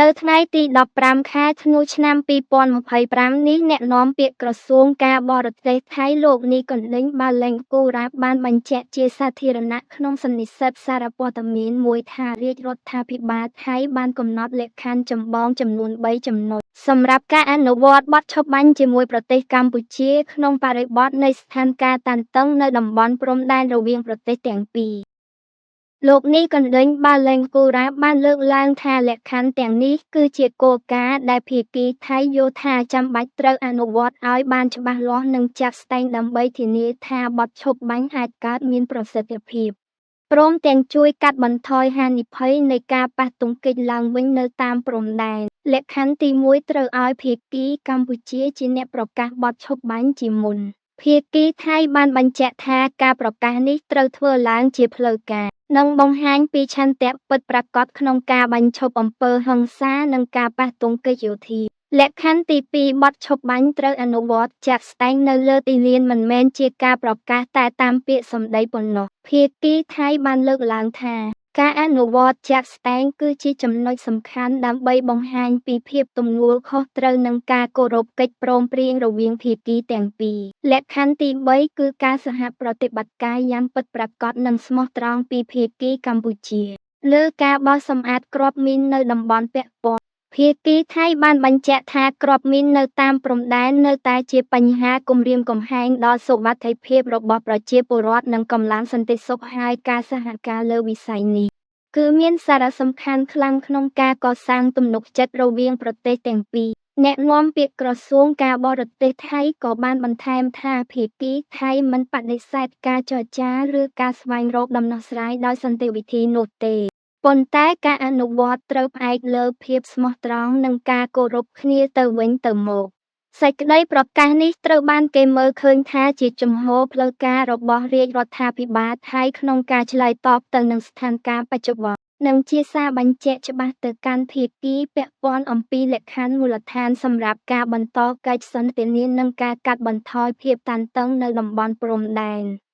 នៅថ្ងៃទី15ខែធ្នូឆ្នាំ2025នេះអ្នកនាំពាក្យក្រសួងការបរទេសថៃលោកនីកណ្ដេញ បាឡេងគូរ៉ាបានបញ្ជាក់ជាសាធារណៈក្នុងសន្និសីទសារព័ត៌មានមួយថារាជរដ្ឋាភិបាលថៃបានកំណត់លក្ខខណ្ឌចម្បងចំនួន3ចំណុចសម្រាប់ការអនុវត្តបទឈប់បាញ់ជាមួយប្រទេសកម្ពុជាក្នុងបរិបទនៃស្ថានភាពតានតឹងនៅតំបន់ព្រំដែនរវាងប្រទេសទាំងពីរលោកនីកណ្ដេញ បាឡេងគូរ៉ាបានលើកឡើងថាលក្ខខណ្ឌទាំងនេះគឺជាគោលការណ៍ដែលភាគីថៃយល់ថាចាំបាច់ត្រូវអនុវត្តឲ្យបានច្បាស់លាស់និងជាក់ស្ដែងដើម្បីធានាថាបទឈប់បាញ់អាចកើតមានប្រសិទ្ធភាពព្រមទាំងជួយកាត់បន្ថយហានិភ័យនៃការប៉ះទង្គិចឡើងវិញនៅតាមព្រំដែនលក្ខខណ្ឌទី1ត្រូវឲ្យភាគីកម្ពុជាជាអ្នកប្រកាសបទឈប់បាញ់ជាមុនភាគីថៃបានបញ្ជាក់ថាការប្រកាសនេះត្រូវធ្វើឡើងជាផ្លូវការនិងបង្ហាញពីឆន្ទៈពិតប្រាកដក្នុងការបញ្ឈប់អំពើហិង្សានិងការប៉ះទង្គិចយោធាលក្ខខណ្ឌទី2បទឈប់បាញ់ត្រូវអនុវត្តជាក់ស្ដែងនៅលើទីលានមិនមែនជាការប្រកាសតែតាមពាក្យសម្ដីប៉ុណ្ណោះភាគីថៃបានលើកឡើងថាការអនុវត្តជាក់ស្ដែងគឺជាចំណុចសំខាន់ដើម្បីបង្ហាញពីភាពទំនួលខុសត្រូវនិងការគោរពកិច្ចព្រមព្រៀងរវាងភាគីទាំងពីរលក្ខខណ្ឌទី3គឺការសហប្រតិបត្តិការយ៉ាងពិតប្រាកដនិងស្មោះត្រង់ពីភាគីកម្ពុជាលើការបោសសម្អាតគ្រាប់មីននៅតំបន់ពាក់ព័ន្ធភាគីថៃបានបញ្ជាក់ថាគ្រាប់មីននៅតាមព្រំដែននៅតែជាបញ្ហាគំរាមកំហែងដល់សុវត្ថិភាពរបស់ប្រជាពលរដ្ឋនិងកម្លាំងសន្តិសុខហើយការសហការលើវិស័យនេះគឺមានសារៈសំខាន់ខ្លាំងក្នុងការកសាងទំនុកចិត្តរវាងប្រទេសទាំងពីរអ្នកនាំពាក្យក្រសួងការបរទេសថៃក៏បានបន្ថែមថាភាគីថៃមិនបដិសេធការចរចាឬការស្វែងរកដំណោះស្រាយដោយសន្តិវិធីនោះទេប៉ុន្តែការអនុវត្តត្រូវផ្អែកលើភាពស្មោះត្រង់និងការគោរពគ្នាទៅវិញទៅមកសេចក្តីប្រកាសនេះត្រូវបានគេមើលឃើញថាជាជំហរផ្លូវការរបស់រាជរដ្ឋាភិបាលថៃក្នុងការឆ្លើយតបទៅនឹងស្ថានភាពបច្ចុប្បន្ននិងជាសារបញ្ជាក់ច្បាស់ទៅកាន់ភាគីពាក់ព័ន្ធអំពីលក្ខខណ្ឌមូលដ្ឋានសម្រាប់ការបន្តកិច្ចសន្ទនានិងការកាត់បន្ថយភាពតានតឹងនៅតំបន់ព្រំដែន។